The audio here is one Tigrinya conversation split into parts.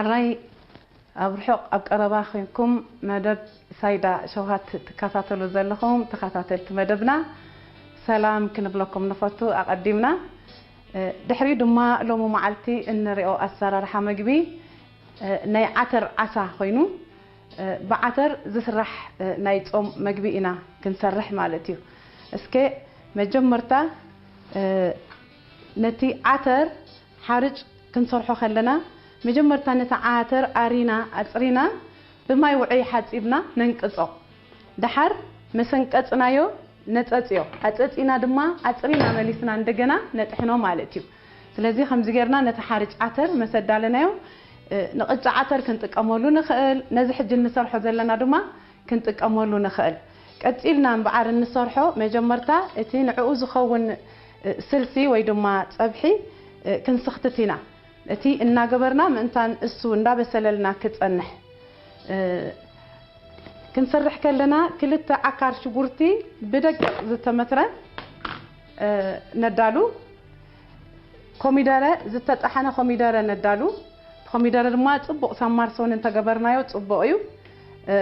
ሕራይ ኣብ ርሑቕ ኣብ ቀረባ ኮንኩም መደብ ሳይዳ ሸውሃት ትከታተሉ ዘለኹም ተኸታተልቲ መደብና ሰላም ክንብለኩም ንፈቱ። ኣቐዲምና፣ እ፣ ድሕሪኡ ድማ ሎሚ መዓልቲ እንሪኦ ኣሰራርሓ መግቢ፣ እ፣ ናይ ዓተር ዓሳ ኮይኑ፣ እ፣ ብዓተር ዝስራሕ፣ እ፣ ናይ ጾም መግቢ ኢና ክንሰርሕ ማለት እዩ። እስከ መጀመርታ፣ እ፣ ነቲ ዓተር ሓርጭ ክንሰርሖ ከለና፣ መጀመርታ ነቲ ዓተር ኣሪና፣ ኣጽሪና፣ ብማይ ውዑይ ሓጺብና ነንቅጾ። ደሓር መሰንቀጽናዮ ነጸጽዮ። ኣጸጺና ድማ ኣጽሪና መሊስና እንደገና ነጥሕኖ ማለት እዩ። ስለዚ ከምዚ ጌርና ነቲ ሓርጭ ዓተር መሰ ኣዳለናዮ፣ እ፣ ንቕጫ ዓተር ክንጥቀመሉ ንኽእል። ነዚ ሕጂ እንሰርሖ ዘለና ድማ ክንጥቀመሉ ንኽእል። ቀጺልና እምበኣር እንሰርሖ መጀመርታ እቲ ንዕኡ ዝኸውን፣ እ፣ ስልሲ ወይ ድማ ጸብሒ፣ እ፣ ክንስኽትት ኢና። እቲ እናገበርና ምእንታን እሱ እንዳበሰለልና ክጸንሕ፣ እ፣ ክንሰርሕ ከለና ክልተ ዓካር ሽጉርቲ ብደቂቕ ዝተመትረ፣ እ፣ ነዳሉ። ኮሚደረ፣ ዝተጠሓነ ኮሚደረ ነዳሉ። ኮሚደረ ድማ ጽቡቕ ሳማርሶን እንተገበርናዮ ጽቡቕ እዩ። እ፣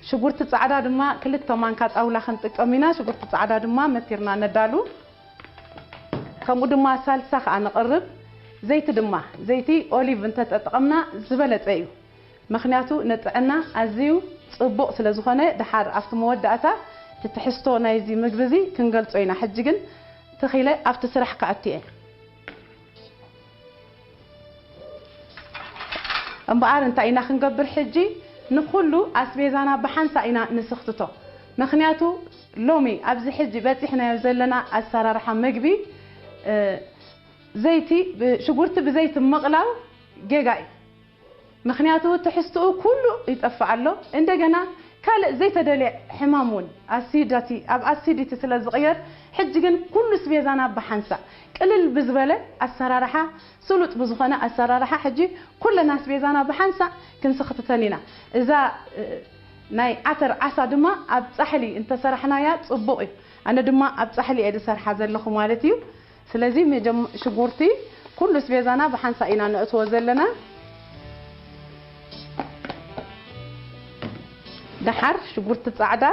ሽጉርቲ ጻዕዳ ድማ ክልተ ማንካ ጣውላ ክንጥቀም ኢና። ሽጉርቲ ጻዕዳ ድማ መቲርና ነዳሉ። ከምኡ ድማ ሳልሳ ከኣ ነቕርብ። ዘይቲ ድማ፣ ዘይቲ ኦሊቭ እንተተጠቐምና ዝበለጸ እዩ። ምኽንያቱ ንጥዕና ኣዝዩ ጽቡቕ ስለ ዝኾነ፣ ደሓር ኣብቲ መወዳእታ እቲ ትሕዝቶ ናይዚ ምግቢ እዚ ክንገልጾ ኢና። ሕጂ ግን ተኺለ ኣብቲ ስራሕ ክኣቱ እየ። እምበኣር እንታይ ኢና ክንገብር ሕጂ? ንኹሉ ኣስቤዛና ብሓንሳእ ኢና ንስኽትቶ። ምኽንያቱ ሎሚ ኣብዚ ሕጂ በጺሕናዮ ዘለና ኣሰራርሓ መግቢ፣ እ፣ ዘይቲ ብ-፣ ሽጉርቲ ብዘይቲ ምቕላው ጌጋ እዩ። ምኽንያቱ ትሕዝትኡ ኩሉ ይጠፍእ ኣሎ። እንደገና ካልእ ዘይተደልየ ሕማም እውን ኣሲዳቲ-፣ ኣብ ኣሲዲቲ ስለ ዝቕየር፣ ሕጂ ግን ኩሉ ኣስቤዛና ብሓንሳእ ቅልል ብዝበለ ኣሰራርሓ፣ ስሉጥ ብዝኾነ ኣሰራርሓ ሕጂ ኩለን ኣስቤዛና ብሓንሳእ ክንስኽትተን ኢና። እዛ፣ እ፣ ናይ ዓተር ዓሳ ድማ ኣብ ጻሕሊ እንተሰራሕናያ ጽቡቕ እዩ። ኣነ ድማ ኣብ ጻሕሊ እየ ዝሰርሓ ዘለኹ ማለት እዩ። ስለዚ መጀም-፣ ሽጉርቲ ኩሉ ኣስቤዛና ብሓንሳእ ኢና ነእትዎ ዘለና። ደሓር ሽጉርቲ ጻዕዳ፣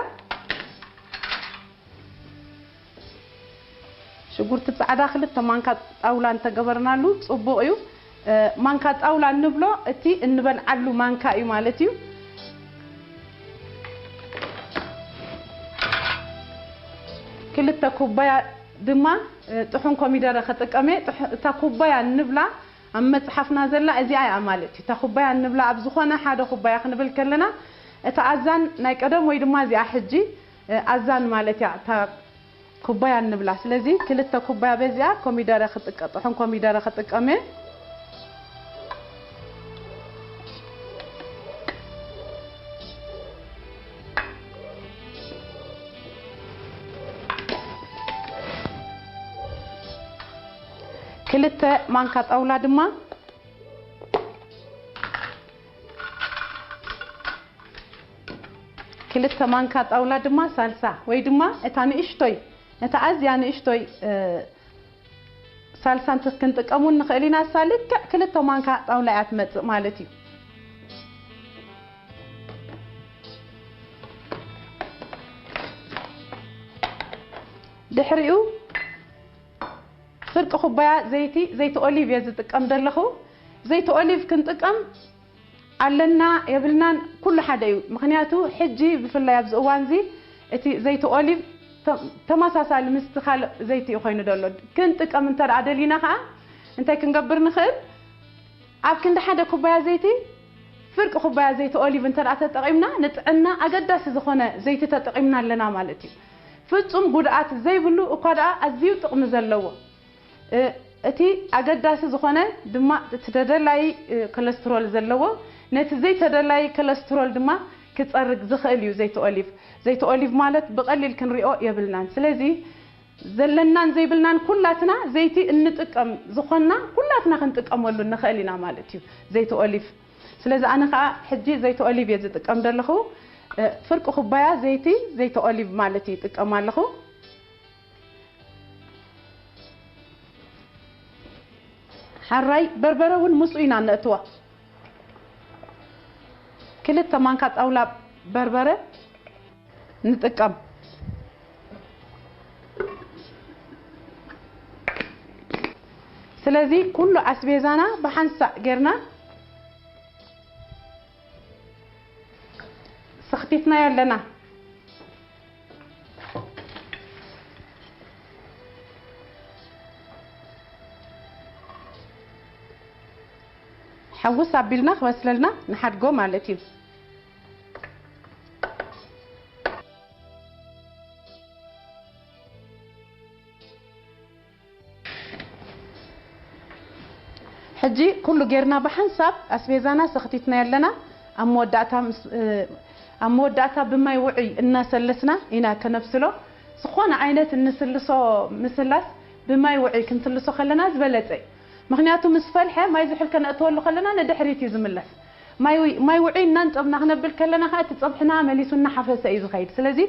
ሽጉርቲ ጻዕዳ ክልተ ማንካ ጣውላ እንተገበርናሉ ጽቡቕ እዩ። እ፣ ማንካ ጣውላ እንብሎ እቲ እንበልዓሉ ማንካ እዩ ማለት እዩ። ክልተ ኩባያ ድማ፣ እ፣ ጥሑን ኮሚደረ ክጥቀም እየ። ጥሕ-፣ እታ ኩባያ እንብላ ኣብ መጽሓፍና ዘላ እዚኣ እያ ማለት እዩ። እታ ኩባያ እንብላ ኣብ ዝኾነ ሓደ ኩባያ ክንብል ከለና፣ እታ ኣዛን ናይ ቀደም ወይ ድማ እዚኣ ሕጂ፣ እ፣ ኣዛን ማለት እያ እታ ኩባያ እንብላ። ስለዚ ክልተ ኩባያ በዚኣ ኮሚደረ ክጥቀ-፣ ጥሑን ኮሚደረ ክጥቀም እየ። ክልተ ማንካ ጣውላ ድማ፣ ክልተ ማንካ ጣውላ ድማ ሳልሳ ወይ ድማ እታ ንእሽቶይ፣ እታ ኣዝያ ንእሽቶይ፣ እ፣ ሳልሳ እንተ ክንጥቀሙ ንኽእል ኢና። እሳ ልክዕ ክልተ ማንካ ጣውላ እያ ትመጽእ ማለት እዩ። ድሕሪኡ ፍርቂ ኩባያ ዘይቲ፣ ዘይቲ ኦሊቭ እየ ዝጥቀም ዘለኹ። ዘይቲ ኦሊቭ ክንጥቀም ኣለና የብልናን ኩሉ ሓደ እዩ። ምኽንያቱ ሕጂ ብፍላይ ኣብዚ እዋን እዚ እቲ ዘይቲ ኦሊቭ ተ-፣ ተመሳሳሊ ምስቲ ካልእ ዘይቲ እዩ ኮይኑ ዘሎ። ክንጥቀም እንተ ደኣ ደሊና ከኣ እንታይ ክንገብር ንኽእል? ኣብ ክንዲ ሓደ ኩባያ ዘይቲ ፍርቂ ኩባያ ዘይቲ ኦሊቭ እንተ ደኣ ተጠቒምና፣ ንጥዕና ኣገዳሲ ዝኾነ ዘይቲ ተጠቒምና ኣለና ማለት እዩ። ፍጹም ጉድኣት ዘይብሉ እኳ ደኣ ኣዝዩ ጥቕሚ ዘለዎ። እ፣ እቲ ኣገዳሲ ዝኾነ ድማ እቲ ተደላዪ፣ እ፣ ኮለስትሮል ዘለዎ፣ ነቲ ዘይተደላዪ ኮለስትሮል ድማ ክጸርግ ዝኽእል እዩ ዘይቲ ኦሊቭ። ዘይቲ ኦሊቭ ማለት ብቐሊል ክንሪኦ የብልናን። ስለዚ ዘለናን ዘይብልናን ኩላትና ዘይቲ እንጥቀም ዝኾንና ኩላትና ክንጥቀመሉ ንኽእል ኢና ማለት እዩ ዘይቲ ኦሊቭ። ስለዚ ኣነ ኸኣ ሕጂ ዘይቲ ኦሊቭ እየ ዝጥቀም ዘለኹ። እ፣ ፍርቂ ኩባያ ዘይቲ፣ ዘይቲ ኦሊቭ ማለት እዩ ይጥቀም ኣለኹ። ሓራይ በርበረ እውን ምስኡ ኢና ነእትዋ። ክልተ ማንካ ጣውላ በርበረ ንጥቀም። ስለዚ ኩሉ ኣስቤዛና ብሓንሳእ ጌርና ሰኽቲትናዮ ኣለና። ሓውስ ኣቢልና ክበስለልና ንሓድጎ ማለት እዩ። ሕጂ ኩሉ ጌርና ብሓንሳብ ኣስቤዛና ሰኽቲትና ኣለና። ኣብ መወዳእታ ምስ-፣ እ፣ ኣብ መወዳእታ ብማይ ውዑይ እናሰለስና ኢና ከነብስሎ። ዝኾነ ዓይነት እንስልሶ ምስላስ ብማይ ውዑይ ክንስልሶ ከለና ዝበለጸ እዩ። ምኽንያቱ ምስ ፈልሐ ማይ ዝሑል ከነእትወሉ ከለና ንድሕሪት እዩ ዝምለስ። ማይ ውይ-፣ ማይ ውዑይ እናንጠብና ክነብል ከለና ከኣ እቲ ጸብሕና መሊሱ እናሓፈሰ እዩ ዝኸይድ። ስለዚ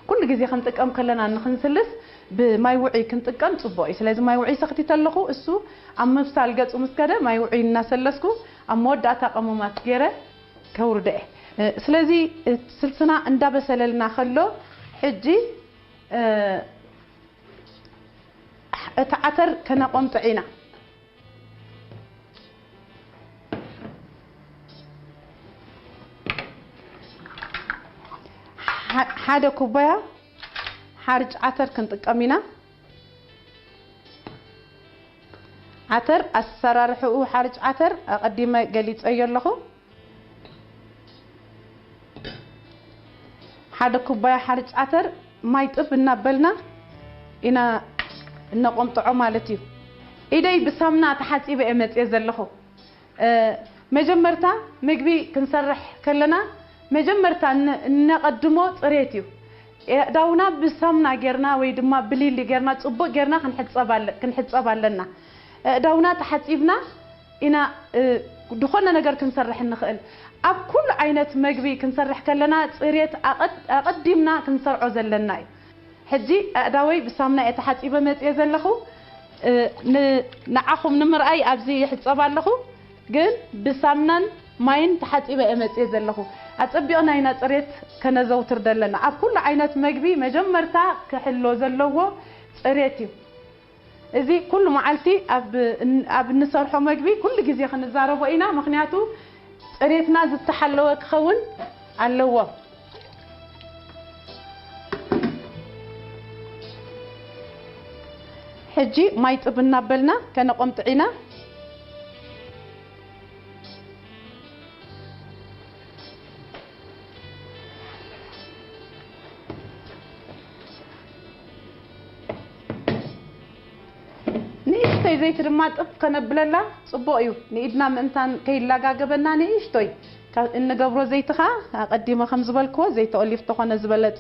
ኩሉ ግዜ ክንጥቀም ከለና ንኽንስልስ ብማይ ውዑይ ክንጥቀም ጽቡቕ እዩ። ስለዚ ማይ ውዑይ ሰኽቲተ ኣለኹ። እሱ ኣብ ምብሳል ገጹ ምስ ከደ ማይ ውዑይ እናሰለስኩ ኣብ መወዳእታ ቀመማት ገይረ ከውርዶ እየ። እ፣ ስለዚ እቲ ስልስና እንዳበሰለልና ከሎ ሕጂ፣ እ፣ እቲ ዓተር ከነቆምጥዕ ኢና። ሓ-፣ ሓደ ኩባያ ሓርጭ ዓተር ክንጥቀም ኢና። ዓተር ኣሰራርሕኡ፣ ሓርጭ ዓተር ኣቐዲመ ገሊጸዮ ኣለኹ። ሓደ ኩባያ ሓርጭ ዓተር ማይ ጥብ እናበልና ኢና እነቆምጥዖ ማለት እዩ። ኢደይ ብሳምና ተሓጺበ እየ መጽየ ዘለኹ። እ፣ መጀመርታ ምግቢ ክንሰርሕ ከለና መጀመርታ እነ-፣ እነቐድሞ ጽሬት እዩ። ኣእዳውና ብሳምና ጌርና ወይ ድማ ብሊሊ ጌርና ጽቡቕ ጌርና ክንሕጸብ ኣለ-፣ ክንሕጸብ ኣለና። ኣእዳውና ተሓጺብና ኢና፣ እ፣ ዝኾነ ነገር ክንሰርሕ እንኽእል። ኣብ ኩሉ ዓይነት መግቢ ክንሰርሕ ከለና ጽሬት ኣቐድ-፣ ኣቐዲምና ክንሰርዖ ዘለና እዩ። ሕጂ ኣእዳወይ ብሳምና እየ ተሓጺበ መጽየ ዘለኹ። እ፣ ን-፣ ንዓኹም ንምርኣይ ኣብዚ ይሕጸብ ኣለኹ፣ ግን ብሳምናን ማይን ተሓጺበ እየ መጽየ ዘለኹ። ኣጸቢቕና ኢና ጽሬት ከነዘውትር ዘለና። ኣብ ኩሉ ዓይነት መግቢ መጀመርታ ክሕሎ ዘለዎ ጽሬት እዩ። እዚ ኩሉ መዓልቲ ኣብ እን-፣ ኣብ እንሰርሖ መግቢ ኩሉ ግዜ ክንዛረቦ ኢና፣ ምኽንያቱ ጽሬትና ዝተሓለወ ክኸውን ኣለዎ። ሕጂ ማይ ጥብ እናበልና ከነቆምጥዕ ኢና። ንእሽተይ ዘይቲ ድማ ጥብ ከነብለላ ጽቡቕ እዩ። ንኢድና ምእንታን ከይላጋገበና ንእሽቶይ ካብ እንገብሮ ዘይቲ ኸኣ ኣቐዲመ ከም ዝበልክዎ ዘይቲ ኦሊቭ ተኾነ ዝበለጸ።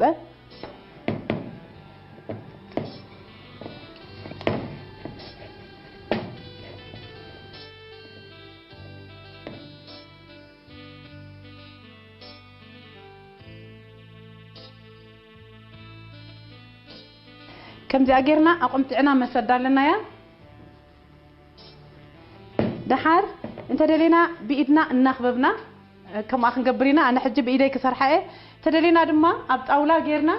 ከምዚኣ ጌርና ኣቆምጢዕና መሰዳ ኣለናያ። ደሓር እንተደሊና ብኢድና እናኽበብና ከምኣ ክንገብር ኢና። ኣነ ሕጂ ብኢደይ ክሰርሓ እየ። እንተደሊና ድማ ኣብ ጣውላ ጌርና፣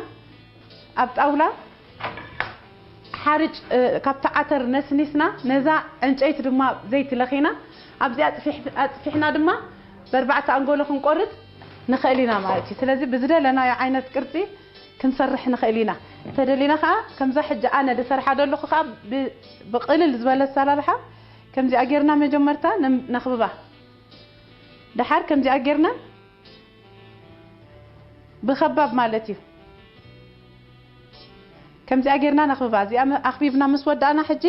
ኣብ ጣውላ ሓርጭ፣ እ፣ ካብቲ ዓተር ነስኒስና፣ ነዛ ዕንጨይቲ ድማ ዘይቲ ለኺና፣ ኣብዚኣ ኣጽፊሕ-፣ ኣጽፊሕና ድማ ብኣርባዕተ ኣንጎሎ ክንቆርጽ ንኽእል ኢና ማለት እዩ። ስለዚ ብዝደለናዮ ዓይነት ቅርጺ ክንሰርሕ ንኽእል ኢና። እንተደሊና ኸዓ ከምዛ ሕጂ ኣነ ዝሰርሓ ዘለኹ ኸዓ ብ-፣ ብቕልል ዝበለ ኣሰራርሓ ከምዚኣ ጌርና መጀመርታ ነ-፣ ነኽብባ። ደሓር ከምዚኣ ጌርና ብኸባብ ማለት እዩ። ከምዚኣ ጌርና ነኽብባ። እዚኣ መ-፣ ኣኽቢብና ምስ ወዳእና ሕጂ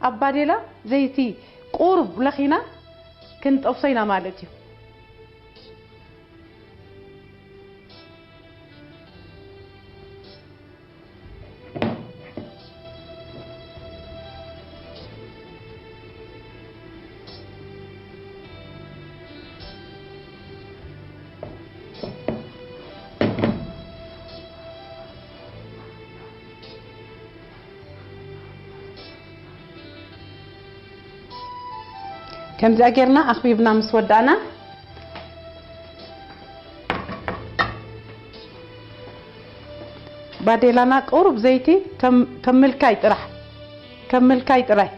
ኣብ ባዴላ ዘይቲ ቁሩብ ለኺና ክንጠብሶ ኢና ማለት እዩ። ከምዚኣ ጌርና ኣኽቢብና ምስ ወዳእና፣ ባዴላና ቁሩብ ዘይቲ ከም ከም ምልካይ ጥራሕ፣ ከም ምልካይ ጥራይ።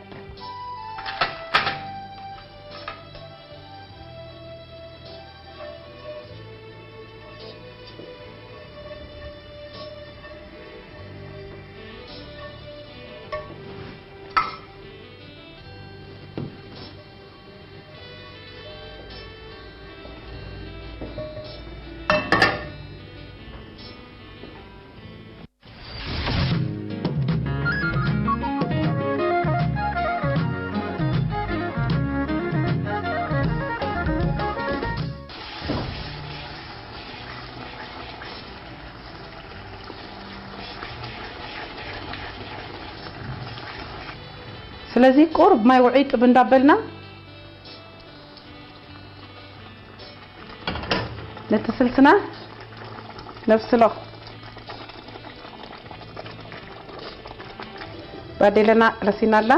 ስለዚ ቁሩብ ማይ ውዑይ ጥብ እንዳበልና ነቲ ስልስና ነብስሎ። ባዴለና ረሲና ኣላ።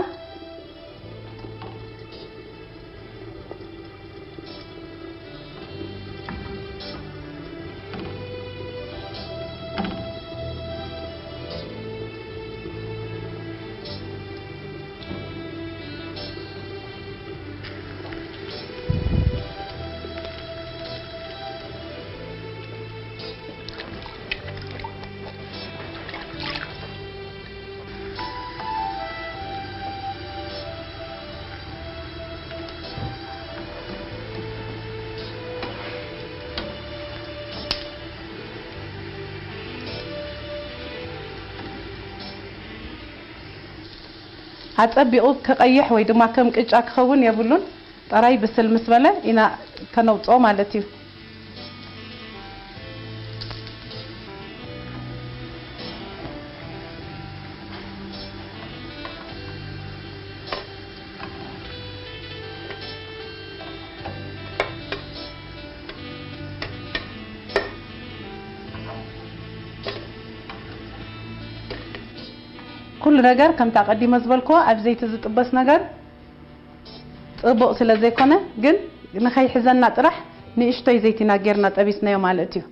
ኣጸቢቑ ክቐይሕ ወይ ድማ ከም ቅጫ ክኸውን የብሉን። ጥራይ ብስል ምስ በለ ኢና ከነውጽኦ ማለት እዩ። ኩሉ ነገር ከምታ ቀዲመ ዝበልክዎ ኣብ ዘይቲ ዝጥበስ ነገር ጽቡቕ ስለ ዘይኮነ፣ ግን ንኸይሕዘና ጥራሕ ንእሽቶይ ዘይቲና ጌርና ጠቢስናዮ ማለት እዩ።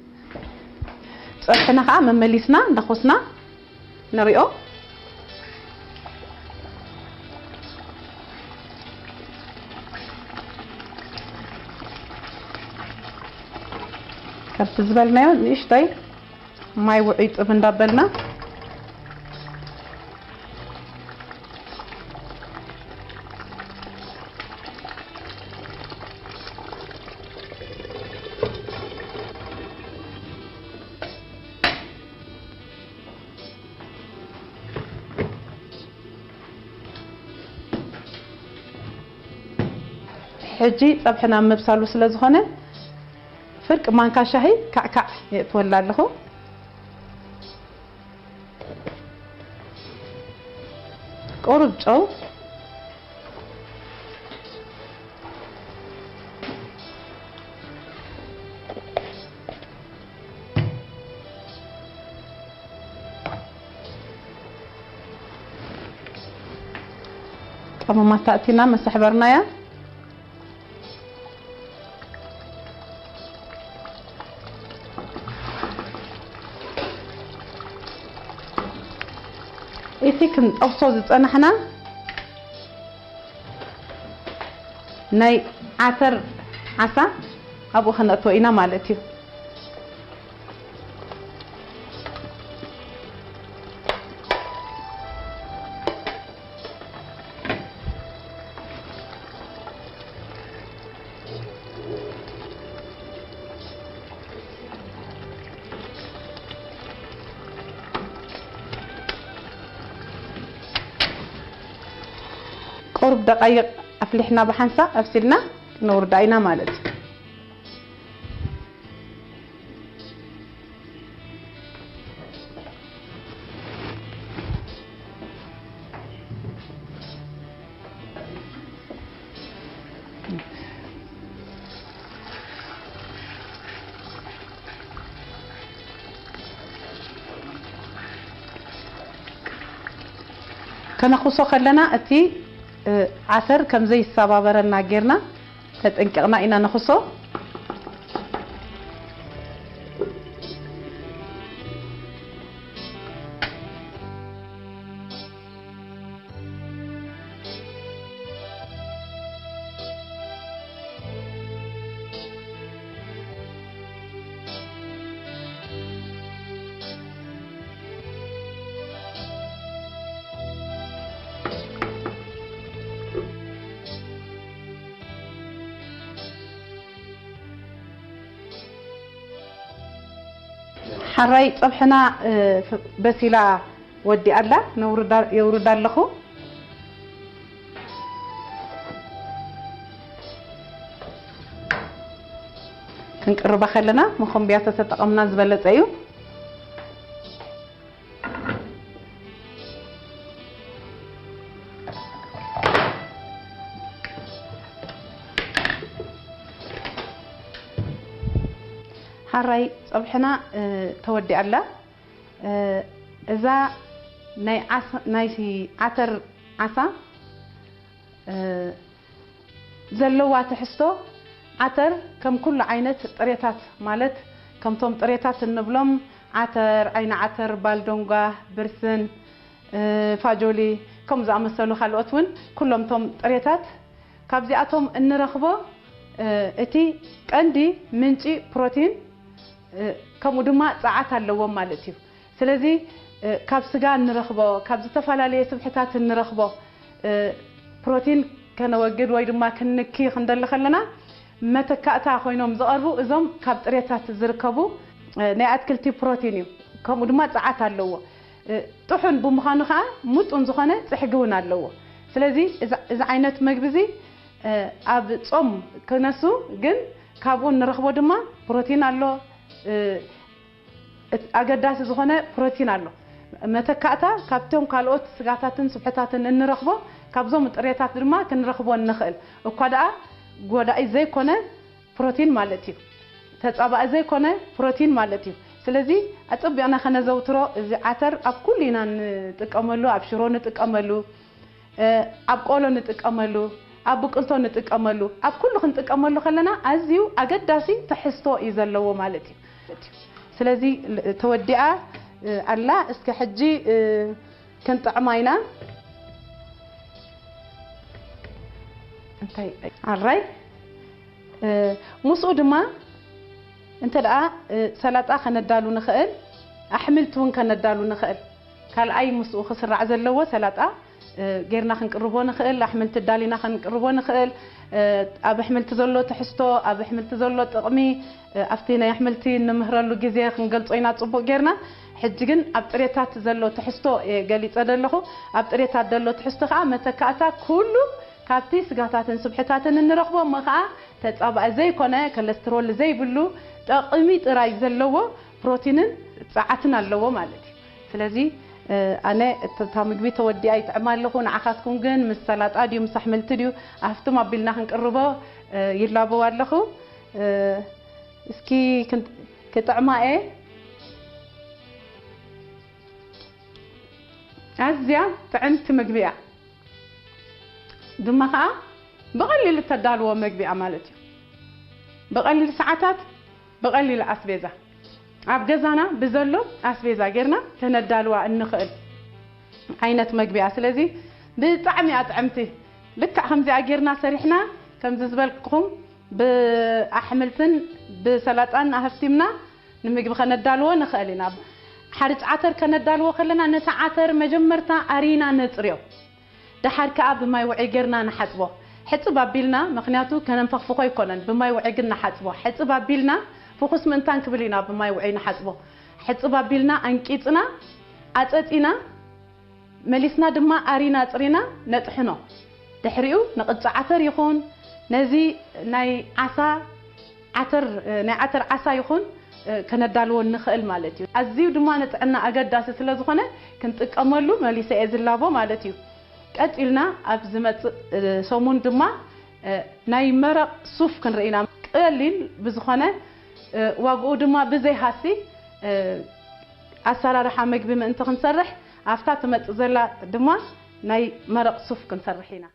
ጸብሕና ኸዓ መመሊስና እንዳኾስና ንሪኦ። ከምቲ ዝበልናዮ ንእሽቶይ ማይ ውዑይ ጥብ እንዳበልና ሕጂ ጸብሕና ምብሳሉ ስለ ዝኾነ ፍርቂ ማንካ ሻሂ ካዕካዕ የእትወላ ኣለኹ። ቁሩብ ጨው፣ ቀመማት ኣእቲና መሳሕበርናያ። እቲ ክንጠብሶ ዝጸናሕና ናይ ዓተር ዓሳ ኣብኡ ከነእትዎ ኢና ማለት እዩ። ቁሩብ ደቃይቕ ኣፍሊሕና ብሓንሳእ ኣብሲልና ክነውርዳ ኢና ማለት እዩ። ከነኹሶ ከለና እቲ ዓተር ከም ዘይሰባበረና ጌርና ተጠንቂቕና ኢና ነኹሶ። ሓራይ ጸብሕና፣ እ፣ በሲላ ወዲኣ ኣላ። ነውርዳ-፣ የውርዳ ኣለኹ። ክንቅርባ ከለና መኾንብያ ተተጠቐምና ዝበለጸ እዩ። ሓራይ ጸብሕና፣ እ፣ ተወዲኣ ኣላ። እ፣ እዛ ናይ ዓሳ-፣ ናይ ዓተር ዓሳ፣ እ፣ ዘለዋ ትሕዝቶ፣ ዓተር ከም ኩሉ ዓይነት ጥሬታት፣ ማለት ከምቶም ጥሬታት እንብሎም ዓተር፣ ዓይኒ ዓተር፣ ባልዶንጓ፣ ብርስን፣ እ፣ ፋጆሊ፣ ከምኡ ዝኣመሰሉ ካልኦት እውን፣ ኩሎም እቶም ጥሬታት ካብዚኣቶም እንረኽቦ፣ እ፣ እቲ ቀንዲ ምንጪ ፕሮቲን፣ እ፣ ከምኡ ድማ ጸዓት ኣለዎም ማለት እዩ። ስለዚ፣ እ፣ ካብ ስጋ እንረኽቦ፣ ካብ ዝተፈላለየ ስብሕታት እንረኽቦ፣ እ፣ ፕሮቲን ከነወግድ ወይ ድማ ክንንኪ ክንደሊ ከለና፣ መተካእታ ኮይኖም ዝቐርቡ እዞም ካብ ጥሬታት ዝርከቡ፣ እ፣ ናይ ኣትክልቲ ፕሮቲን እዩ። ከምኡ ድማ ጸዓት ኣለዎ። እ፣ ጥሑን ብምዃኑ ከኣ ምጡን ዝኾነ ጽሕጊ እውን ኣለዎ። ስለዚ እዚ፣ እዚ ዓይነት መግቢ እዚ፣ እ፣ ኣብ ጾም ክነሱ፣ ግን ካብኡ እንረኽቦ ድማ ፕሮቲን ኣሎ። እ፣ እቲ ኣገዳሲ ዝኾነ ፕሮቲን ኣሎ። መተካእታ ካብቶም ካልኦት ስጋታትን ስብሕታትን እንረኽቦ፣ ካብዞም ጥሬታት ድማ ክንረኽቦ እንኽእል። እኳ ደኣ ጎዳኢ ዘይኮነ ፕሮቲን ማለት እዩ። ተጻባኢ ዘይኮነ ፕሮቲን ማለት እዩ። ስለዚ ኣጸቢቕና ከነዘውትሮ፣ እዚ ዓተር ኣብ ኩሉ ኢና እንጥቀመሉ፣ ኣብ ሽሮ ንጥቀመሉ፣ እ፣ ኣብ ቆሎ ንጥቀመሉ፣ ኣብ ብቅልቶ ንጥቀመሉ፣ ኣብ ኩሉ ክንጥቀመሉ ከለና ኣዝዩ ኣገዳሲ ትሕዝቶ እዩ ዘለዎ ማለት እዩ። ስለዚ ል-፣ ተወዲኣ፣ እ፣ ኣላ። እስከ ሕጂ፣ እ፣ ክንጥዕማ ኢና። እንታይ ኣራይ፣ እ፣ ምስኡ ድማ እንተ ደኣ፣ እ፣ ሰላጣ ከነዳሉ ንኽእል፣ ኣሕምልቲ እውን ከነዳሉ ንኽእል። ካልኣይ ምስኡ ክስራዕ ዘለዎ ሰላጣ፣ እ፣ ጌርና ክንቅርቦ ንኽእል፣ ኣሕምልቲ ዳሊና ክንቅርቦ ንኽእል። እ፣ ኣብ ኣሕምልቲ ዘሎ ትሕዝቶ፣ ኣብ ኣሕምልቲ ዘሎ ጥቕሚ፣ እ፣ ኣብቲ ናይ ኣሕምልቲ እንምህረሉ ግዜ ክንገልጾ ኢና ጽቡቕ ጌርና። ሕጂ ግን ኣብ ጥሬታት ዘሎ ትሕዝቶ እየ ገሊጸ ዘለኹ። ኣብ ጥሬታት ዘሎ ትሕዝቶ ከኣ መተካእታ ኩሉ ካብቲ ስጋታትን ስብሕታትን እንረኽቦ፣ እሞ ከኣ ተጻባኢ ዘይኮነ፣ ኮለስትሮል ዘይብሉ፣ ጠቕሚ ጥራይ ዘለዎ ፕሮቲንን ጸዓትን ኣለዎ ማለት እዩ። ስለዚ፣ እ፣ ኣነ እታ፣ እታ ምግቢ ተወዲኣ ይጥዕማ ኣለኹ። ንዓኻትኩም ግን ምስ ሰላጣ ድዩ፣ ምስ ኣሕምልቲ ድዩ፣ ኣፍትም ኣቢልና ክንቅርቦ፣ እ፣ ይላበው ኣለኹ። እ፣ እስኪ ክን-፣ ክጥዕማ እየ። ኣዝያ ጥዕምቲ ምግቢ እያ። ድማ ኸዓ ብቐሊሉ እተዳልዎ መግቢ እያ ማለት እዩ። ብቐሊል ሰዓታት፣ ብቐሊል ኣስቤዛ፣ ኣብ ገዛና ብዘሎ ኣስቤዛ ጌርና ከነዳልዋ እንኽእል ዓይነት መግቢ እያ። ስለዚ ብጣዕሚ እያ ጥዕምቲ። ልክዕ ከምዚኣ ጌርና ሰሪሕና፣ ከምዚ ዝበልኩኹም ብኣሕምልትን ብሰላጣን ኣህፍቲምና ንምግቢ ከነዳልዎ ንኽእል ኢና። ሓርጭ ዓተር ከነዳልዎ ከለና፣ ነቲ ዓተር መጀመርታ ኣሪና ነጽርዮ። ደሓር ከኣ ብማይ ውዑይ ጌርና ንሓጽቦ። ሕጽብ ኣቢልና፣ ምኽንያቱ ከነንፈኽፍኾ ኣይኮነን፣ ብማይ ውዑይ ግን ንሓጽቦ። ሕጽብ ኣቢልና፣ ፍኹስ ምእንታን ክብል ኢና ብማይ ውዑይ ንሓጽቦ። ሕጽብ ኣቢልና፣ ኣንቂጽና፣ ኣጸጺና፣ መሊስና ድማ ኣሪና ኣጽሪና ነጥሕኖ። ድሕሪኡ ንቕጫ ዓተር ይኹን፣ ነዚ ናይ ዓሳ ዓተር፣ ናይ ዓተር ዓሳ ይኹን፣ ከነዳልዎ ንኽእል ማለት እዩ። ኣዝዩ ድማ ንጥዕና ኣገዳሲ ስለ ዝኾነ ክንጥቀመሉ መሊሰ እየ ዝላቦ ማለት እዩ። ቀጺልና ኣብ ዝመጽእ ሰሙን ድማ ናይ መረቕ ሱፍ ክንርኢ ኢና። ቀሊል ብዝኾነ ዋግኡ ድማ ብዘይሃሲ ኣሰራርሓ መግቢ ምእንቲ ክንሰርሕ፣ ኣብታ ትመጽእ ዘላ ድማ ናይ መረቕ ሱፍ ክንሰርሕ ኢና።